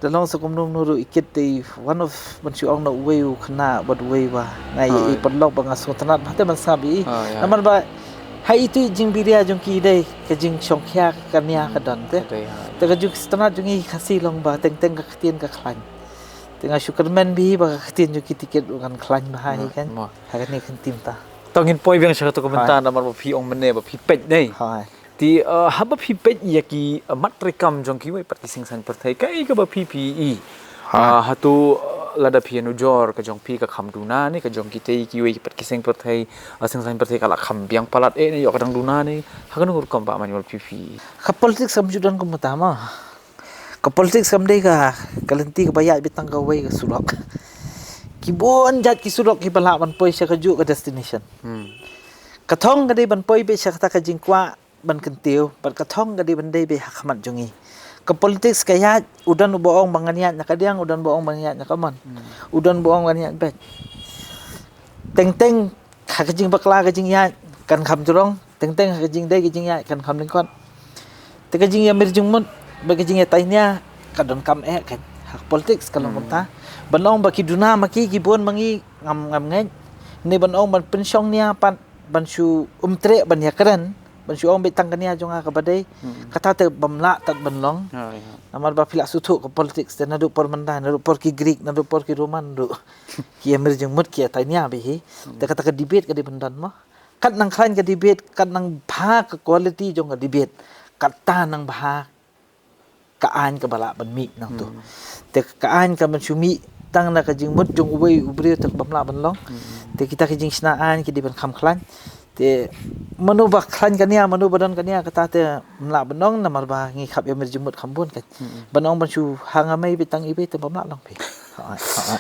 da long sa kumno kumno ruh i kit te one of, ban shu ong na uwei u khynnah bad uwei wa nga ïa i paralok ba nga sngewtynnat bha te ban sngap ïa i. Namar ba ha itu i jingbiria jong ki dei ka jingshongkhia ka nia ka don te. Te ka jingsngewtynnat jong ngi Khasi long ba teng teng ka ktien ka khlaiñ. Te nga shu kyrmen bha ba ka ktien jong ki te kit ruh kan khlaiñ bha hi kan. Ha kane ka ktien ta. To ngin poi biang sha kato ka bynta namar ba phi ong mynne ba phi peit dei. Te, uh, haba phi peit ïa ki, uh, mat treikam jong kiwei pat ki seng saiñ pyrthei, kaei kaba phi phi i? Uh, hato, uh, lada phi ïanujor ka jong phi ka kham duna ne ka jong kitei kiwei pat ki seng pyrthei, uh, seng saiñ pyrthei ka la kham biang palat eh ne ïoh ka dang duna ne? Ha kano rukom Bah Manuel phi phi i? Ka politics kam ju don kumta ma. Ka politics kam dei ka, ka lynti kaba ïaid beit tang kawei ka surok. Ki bun jait ki surok kiba lah ban poi sha kajuh ka destination. Ka thong ka dei ban poi beit sha kata ka jingkwah ban kyntiew, bad ka thong ka dei ban dei beit ha khmat jong ngi. Ka politics ka ïaid, u don uba ong ba ngan ïaid na ka diang, u don uba ong ba ngan ïaid na ka mon. U don uba ong ba ngan ïaid beit. Teng teng ha ka jingbakla ka jingïaid kan kham jrong, teng teng ha ka jingdei ka jingïaid kan kham lyngkot. Te ka jingïamir jingmut bad ka jingïatainia ka donkam eh kan. Ha ka politics ka long kumta. Ban ong ba ki duna ma ki, ki bun ma ngi, ngam, ngam ngeit. Ne ban ong ban pynshong nia pat ban shu ym treh ban ïakren, ban shu ong beit tang ka nia jong nga kaba dei. Kata te bym lah tat ban long. Namar ba phi lah sngewthuh ka politics te naduh por mynta, naduh por ki Greek, naduh por ki Roman ruh ki ïamir jingmut, ki ïatainia beit hi. Te kata ka debate ka dei ban don mo. Kat nang khlaiñ ka debate, kat nang bha ka quality jong ka debate, kata nang bha ka aiñ kaba lah ban mih nangto. Te ka aiñ ka ban shu mih tang na ka jingmut jong uwei u briew te ka bym lah ban long. Te kita ki jingshna aiñ ki dei ban kham khlaiñ. Te mano ba khlaiñ ka nia, mano ba don ka nia, kata te ym lah ban ong namar ba ngi khap ïamir jingmut kham bun kan. Ban ong ban shu ha nga mei beit tang iwei te bym lah long phi. Ha, ha, ha.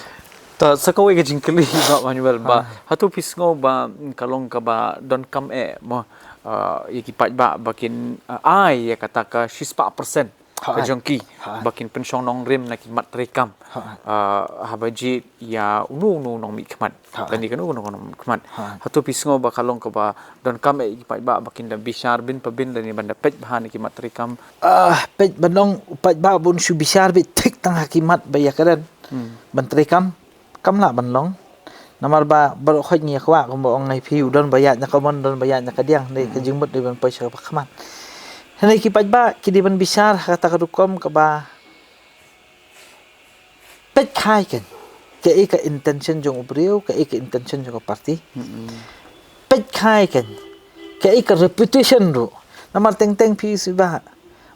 Ta sa kawei ka jingkylli Bah Manuel ba, hato phi sngew ba ka long kaba donkam eh mo, ah, ïa ki paidbah ba kin, ah, ai ïa kata ka shispah percent ka jong ki ba kin pynshong nongrim na ki mat treikam. Ah, haba jied ïa uno uno u nongmihkhmat lane kano kano u nongmihkhmat. Hato phi sngew ba ka long kaba donkam eh ïa ki paidbah ba kin da bishar bin pa bin lane ban da peit bha na ki mat treikam? Ah, peit ban ong u paidbah ba un shu bishar beit thik tang ha ki mat ba ïakren ban treikam, kam lah ban long. Namar ba baroh khoit ngi ïa kwah, kumba ong nga ïa phi, u don ba ïaid na ka mon, don ba ïaid na ka diang, dei ka jingmut dei ban poi sha kaba khmat. Hynrei ki paidbah ki dei ban bishar ha kata ka rukom kaba peit khai kan. Kaei ka intention jong u briew, kaei ka intention jong ka party. Peit khai kan. Kaei ka reputation ruh. Namar teng teng phi sngewbha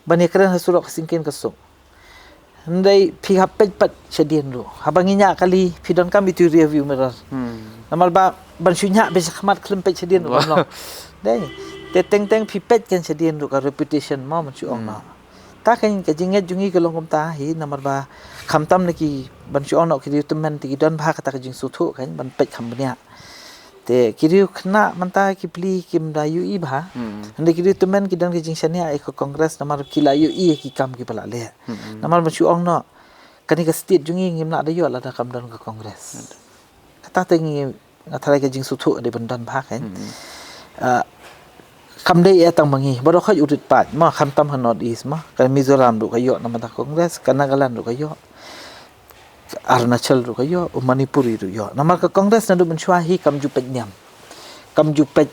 ban ïakren ha surok ka syngkien ka suk. Hynrei phi hap peit pat shadien ruh. Haba ngi ñiah kali phi donkam itu rear view mirror. Hmm. Namar ba ban shu ñiah beit shakhmat khlem peit shadien ruh. Wah. Kam long. Dei. Te teng teng phi peit kan shadien ruh ka reputation mo ban shu ong Hmm. no. Ta kan ka jingngeit jong ngi ka long kumta hi namar ba khamtam na ki ban shu ong no ki riew tymmen te ki don bha kata ka jingsngewthuh kan ban peit kham bniah. Te ki riew khynnah mynta ki pli kim da ïohi bha. Hmm. Hynrei ki riew tymmen ki don ki jingshaniah ïa ka Congress namar ki la ïohi ïa ki kam kiba la leh. Hmm. Namar ban shu ong no kane ka state jong ngi ngim lah da ïoh lada kam don ka Congress. Hmm. Kata te ngi nga tharai ka jingsngewthuh dei ban don bha kan. Hmm. Ah, kam dei ïa tang ma ngi. Baroh khoit u rit paid ma khamtam ha North East ma. Ka Mizoram ruh ka ïoh namar da Congress, ka Nagaland ruh ka ïoh. Arunachal ruh ka ïoh, u Manipuri ruh ïoh. Namar ka Congress naduh mynshuwa hi kam ju peit niam. Kam ju peit,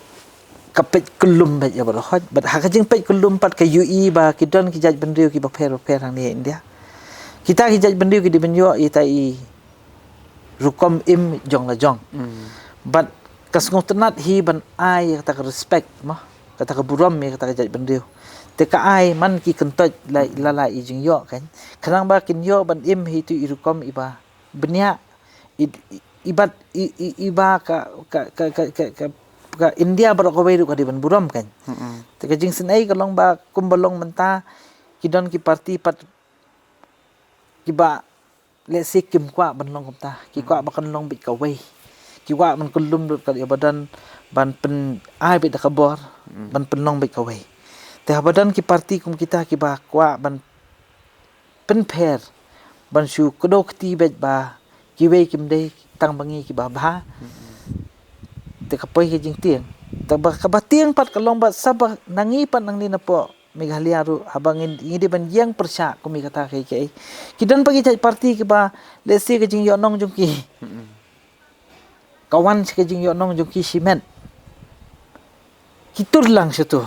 ka peit kyllum beit ïa baroh khoit. Bad ha ka jingpeit kyllum pat ka ïohi ba ki don ki jaitbynriew kiba pher ba pher hangne India. Kita ki jaitbynriew ki dei ban ïoh ïa ita i rukom im jong la jong. Hmm. Bad ka sngewtynnat hi ban ai ïa kata ka respect ma. Kata ka burom ïa kata ka jaitbynriew. Te ka ai man ki kyntoit la la la i jingïoh kan. Khnang ba kin ïoh ban im hi tu i rukom iba bniah i, i, i bat i, i, iba ka, ka, ka India baroh kawei ruh ka dei ban burom kan. Hmm. Te ka jingsngewsih ka long ba kumba long mynta ki don ki parti pat kiba lehse kim kwah ban long kumta, ki kwah ba kan long beit kawei. Ki kwah ban kyllum lut ka ïa ba don ban pyn ai beit da ka bor ban pynlong beit kawei. Te haba don ki parti kum kita kiba kwah ban pynpher ban shu kdew kti beit ba kiwei kim dei tang ba ngi kiba bha. Te ka poi ka jingtieng. Te ba kaba tieng pat ka long ba sa ba na ngi pat nangne na poh Meghalaya ruh haba ngi, ngi dei ban ïeng pyrshah kum ïa kata kaei kaei. Ki don pat ki jait parti kiba lehse ka jingïohnong jong ki ka wan sha ka jingïohnong jong ki shimet. Ki tur lang sha tu.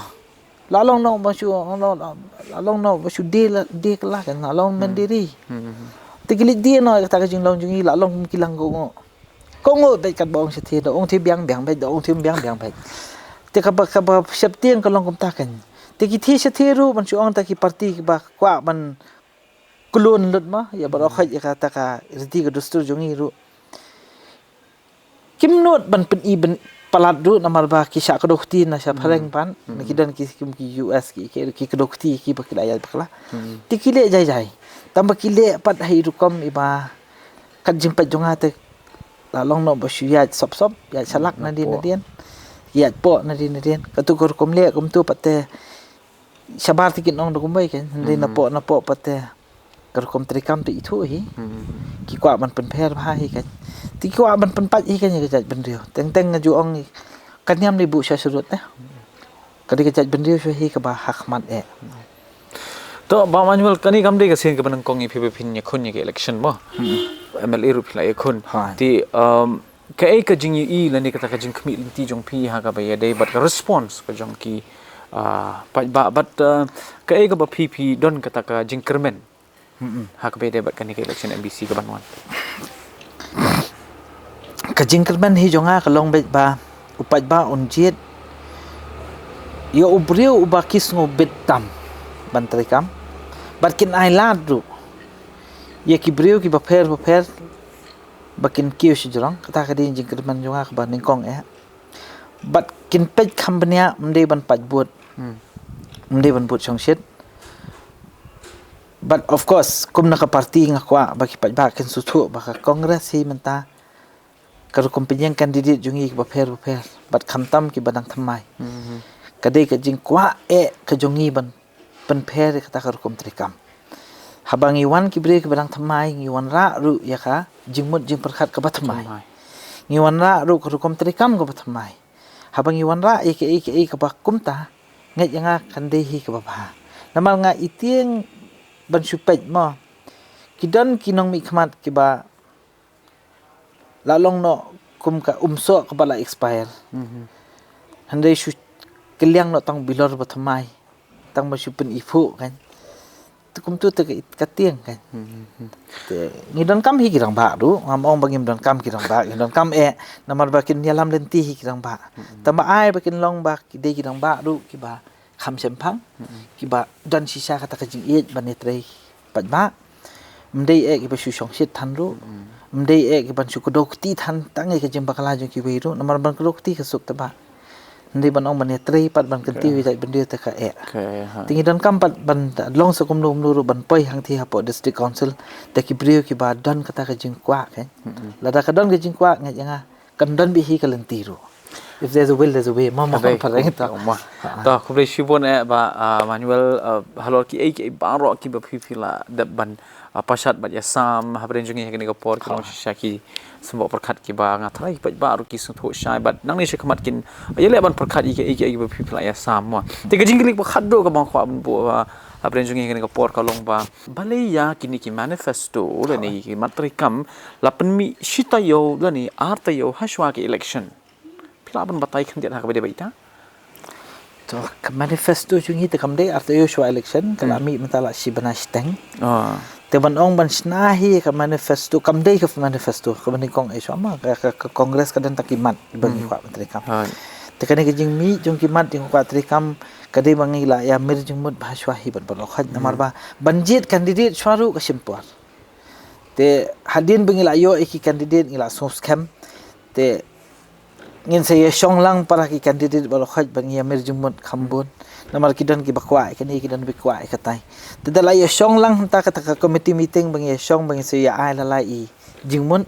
La long noh ba shu, la long noh ba shu die la, die kylla kan, la long mendiri. Te ki leit die noh kata ka jinglong jong ngi, la long ki lang kohnguh. Kohnguh beit katba ong shathie, da ong thie biang biang beit, da ong thie biang biang beit. Te kaba, kaba sheptieng ka long kumta kan. Te ki thie shathie ruh ban shu ong ta ki parti kiba kwah ban klun lut ma ïa baroh khoit ïa kata ka riti ka dustur jong ngi ruh. Kim nud ban pyni ban palat ruh namar ba ki shah kdew kti na shaphrang pat, na ki don ki kum ki U S ki, ki, ki kdew kti kiba ki la ïaid bakla. Te ki leh jai jai. Tang ba ki leh pat ha i rukom iba kat jingpeit jong nga te la long noh ba shu ïaid sop sop, ïaid shalak nadien nadien. Ïaid poh nadien nadien. Katu ka rukom leh kumtu pat te shabar te kin ong da kumwei kan, hynrei na poh na poh pat te ka rukom treikam te ithuh hi. Ki kwah ban pynpher bha hi kan. Te ki kwah ban pynpait hi kan ïa ka jaitbynriew. Teng teng nga ju ong ka niam dei buh sha syrut te. Ka dei ka jaitbynriew shuh hi kaba ha khmat eh. To Bah Manuel, kane kam dei ka sien kaba nyngkong ïa phi ba phin ïakhun ïa ka election mo. M L A ruh phi la ïakhun. Te um, kaei ka jingïohi lane kata ka jingkhmih lynti jong phi ha kaba ïadei bad ka response ka jong ki, ah, paidbah bad, ah, kaei kaba phi phi don kata ka jingkyrmen ha kaba ïadei bad kane ka election M D C kaban wan? Ka jingkyrmen hi jong nga ka long beit ba u paidbah un jied ïa u briew uba ki sngewbit tam ban treikam bad kin ai lad ruh ïa ki briew kiba pher ba pher ba kin kiew shajrong. Kata ka dei jingkyrmen jong nga kaba nyngkong eh. Bad kin peit kham bniah, ym dei ban pait bud. Ym dei ban bud shongshit. But of course kum na ka party nga kwah ba ki paidbah kin sngewthuh ba ka Congress hi mynta ka rukom pynïeng candidate jong ngi kiba pher ba pher bad khamtam kiba dang thymmai. Ka dei ka jingkwah eh ka jong ngi ban pynpher ïa kata ka rukom treikam. Haba ngi wan ki briew kiba dang thymmai, ngi wanrah ruh ïa ka jingmut jingpyrkhat kaba thymmai. Ngi wanrah ruh ka rukom treikam kaba thymmai. Haba ngi wanrah ïa kaei kaei kaba kumta, ngeit ïa nga kan dei hi kaba bha. Namar nga i tieng ban shu peit mo, ki don ki nongmihkhmat kiba la long noh kum ka umsoh kaba la expire. Hynrei shu kylliang noh tang bilor ba thymmai, tang ba shu pyniphuh kan. Te kumtu te ka tieng kan. Te ngi donkam hi ki rangbah ruh, ngam ong ba ngim donkam ki rangbah, ngi donkam eh, namar ba kin ïalam lynti hi ki rangbah. Tang ba ai ba kin long ba ki dei ki rangbah ruh kiba kham shemphang, kiba don shisha kata ka jingïeit ban ïatrei paidbah. Ym dei eh kiba shu shongshit than ruh. Ym dei eh kiban shu kdew kti than tang ïa ka jingbakla jong kiwei ruh. Namar ban kdew kti ka suk te ba. Ym dei ban ong ban ïatrei pat ban kyntiew ïa jait bynriew te ka eh. Te ngi donkam pat ban long sa kumno kumno ruh ban poi hangthie hapoh District Council. Te ki briew kiba don kata ka jingkwah, kan. Lada ka don ka jingkwah, ngeit ïa nga, kan don beit hi ka lynti ruh. If there's a will, there's a way. Mo, mo, phareng to. To, khublei shibun eh Bah, ah, Manuel, ah, halor kiei kiei baroh kiba phi phi la dep ban, ah, pashat bad ïasam hapdeng jong ngi ha kane ka por, ki long shisha ki symboh pyrkhat kiba nga tharai ki paidbah ruh ki sngewthuh shai bad nangne shakhmat kin ïaleh ban pyrkhat ïa kiei kiei kiba phi phi la ïasam, mo. Te ka jingkylli ba khatduh kaba nga kwah ban buh, ah, hapdeng jong ngi ha kane ka por ka long ba, balei ïa kine ki manifesto lane ki mat treikam la pynmih shi taïew lane ar taïew ha shuwa ka election? Phi lah ban batai khyndiat ha kaba dei ba ita? To, ka manifesto jong ngi te kam dei ar taïew shuwa election, ka la mih mynta la shi bnai shiteng. Te ban ong ban shna hi ka manifesto, kam dei ka manifesto, kaba nyngkong eh shuwa ma, ka, ka, ka Congress ka don tang ki mat ba ngi kwah ban treikam. Te kane ka jingmih jong ki mat jong kwah treikam ka dei ba ngi la ïa mir jingmut bha shuwa hi bad baroh khoit, namar ba ban jied candidate shuwa ruh ka shim por. Te hadien ba ngi la ïoh ïa ki candidate ngi la sngewskhem. Te ngin sa ïa shong lang para ki candidate baroh khoit ba ngi ïa mir jingmut kham bun. Namar ki don kiba kwah ïa kane, ki don ba kwah ïa katai. Te da la ïa shong lang hangta kata ka committee meeting ba ngi ïa shong ba ngi sa ïa ai la lai i jingmut.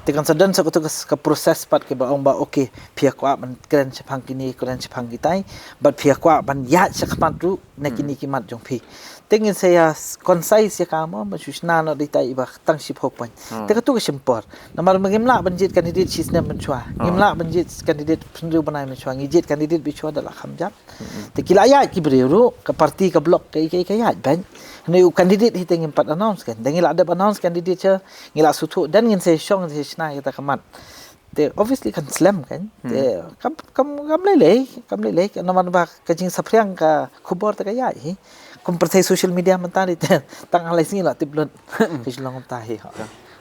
Te kan sa don sa katu ka, ka process pat kiba ong ba, okay, phi ïa kwah ban kren shaphang kine, kren shaphang kitai, bad phi ïa kwah ban ïaid shakhmat ruh na kine ki mat jong phi. Te ngin sa ïa s-, concise ïa ka mo, ban shu shna noh dei tai iba tang shiphew point. Te katu ka shim por. Namar ba ngim lah ban jied candidate shisnem mynshuwa. Ngim lah ban jied candidate hynriew bnai mynshuwa. Ngi jied candidate beit shuwa da la kham jam. Te ki la ïaid ki briew ruh, ka party ka block ka ïa ka ïaid ban. Hynrei u candidate hi te ngim pat announce kan. Da ngi la dep announce candidate sha, ngi la sngewthuh, dan ngin sa shong sa shna ïa kata ka mat. Te obviously kan slem kan. Te kam, kam, kam lei lei, kam lei lei, namar ba ka jingsaphriang ka khubor te ka ïaid hi. Kum pyrthei social media mynta ni te tang ha lai sngi la tip lut. Ka jinglong mynta hi.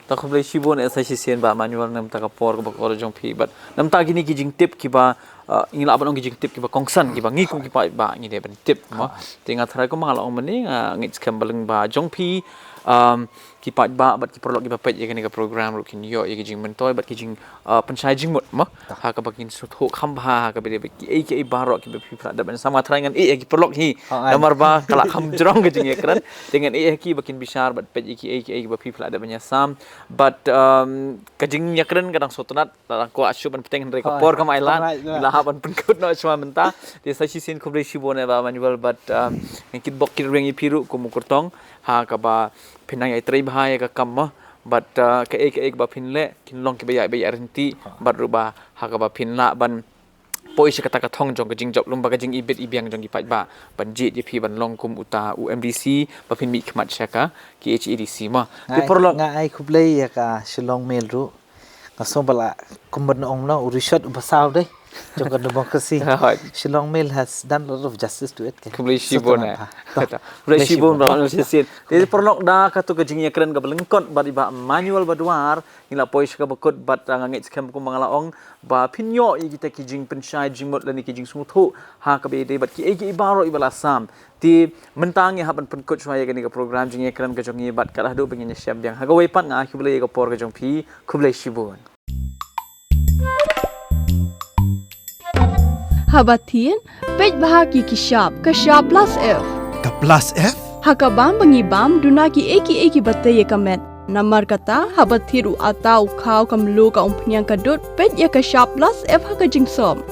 To khublei shibun eh sa shisien Bah Manuel namar ka por kaba kordor jong phi bad namar kine ki jingtip kiba, uh, ngi lah ban ong ki jingtip kiba kongsan kiba ngi kum ki paidbah ngi dei ban tip mo. Te nga tharai kumba nga la ong mynne nga ngeit skhem ba lyngba jong phi, um, ki paidbah bad ki paralok kiba peit ïa kane ka program ruh kin ïoh ïa ki jingmyntoi bad ki jing, uh, pynshai jingmut mo. Ha kaba kin sngewthuh kham bha ha kaba dei ba kiei kiei baroh kiba phi phi la dep ban sam. Nga tharai ngan ïeh ïa ki paralok hi. Namar ba ka la kham jrong ka jingïakren. Te ngan ïeh ïa ki ba kin bishar bad peit ïa kiei kiei kiba phi phi la dep ban ïasam. Bad, um, ka jingïakren ka dang sngewtynnat, la dang kwah shuh ban bteng hynrei ka por kam ailad. Ngi la hap ban pynkut noh shuwa mynta. Te sa shisien khublei shibun eh Bah Manuel bad, um, ngan kitbok kitrwiang ïa phi ruh kum u kyrtong ha kaba phin nang ïai trei bha ïa ka kam mo. Bad, uh, kaei kaei kaba phin leh kin long kiba ïai ba ïai ryntih bad ruh ba ha kaba phin lah ban poi sha kata ka thong jong ka jingjop lum ba ka jingibit ibiang jong ki paidbah ban jied ïa phi ban long kum uta u M D C ba phin mih khmat sha ka K H A D C mo. Te paralok, nga ai khublei ïa ka Shillong Mail ruh. Nga sngew ba la, kumba ong noh, u rishot uba saw dei jong ka democracy. Shillong Mail has done a lot of justice to it. Khublei shibun eh. Khublei shibun Bah Manuel shisien. Te paralok, da katu ka jingïakren kaba lyngkot bad i Bah Manuel Badwar, ngi la poi sha kaba kut bad, uh, nga ngeit skhem kumba nga la ong ba phin ïoh ïa kita ki jingpynshai jingmut lane ki jingsngewthuh ha kaba ïadei bad kiei kiei baroh iba la sam. Te mynta ngi hap ban pynkut shuwa ïa kane ka program jingïakren ka jong ngi bad kat haduh ba ngin ïashem biang ha kawei pat, nga ai khublei ïa ka por ka jong phi. Khublei shibun. Haba thied, peit bha ki ki shap, ka shap plus F. Ka plus F? Ha ka bam ba ngi bam, duna kiei kiei kiba tei ïa ka met. Namar kata, haba thied u atta, u khaw, ka mluh, ka umphniang, ka dud, peit ïa ka shap plus F ha ka jingsop.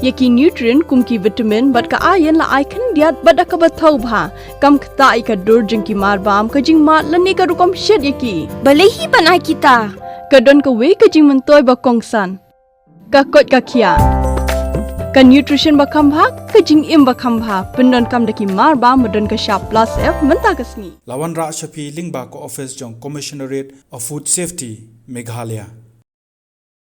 Ïa ki nutrient kum ki vitamin bad ka iron la ai khyndiat bad da kaba thaw bha. Kam ktah ïa ka dur jong ki marbam, ka jingmad lane ka rukom shet ïa ki. Balei hi ban ai kita? Ka don kawei ka jingmyntoi ba kongsan. Ka koit ka khiah. Ka nutrition ba kham bha, ka jingim ba kham bha. Pyndonkam da ki marbam ba don ka shap plus F mynta ka sngi. La wanrah sha phi lyngba ka office jong Commissionerate of Food Safety, Meghalaya.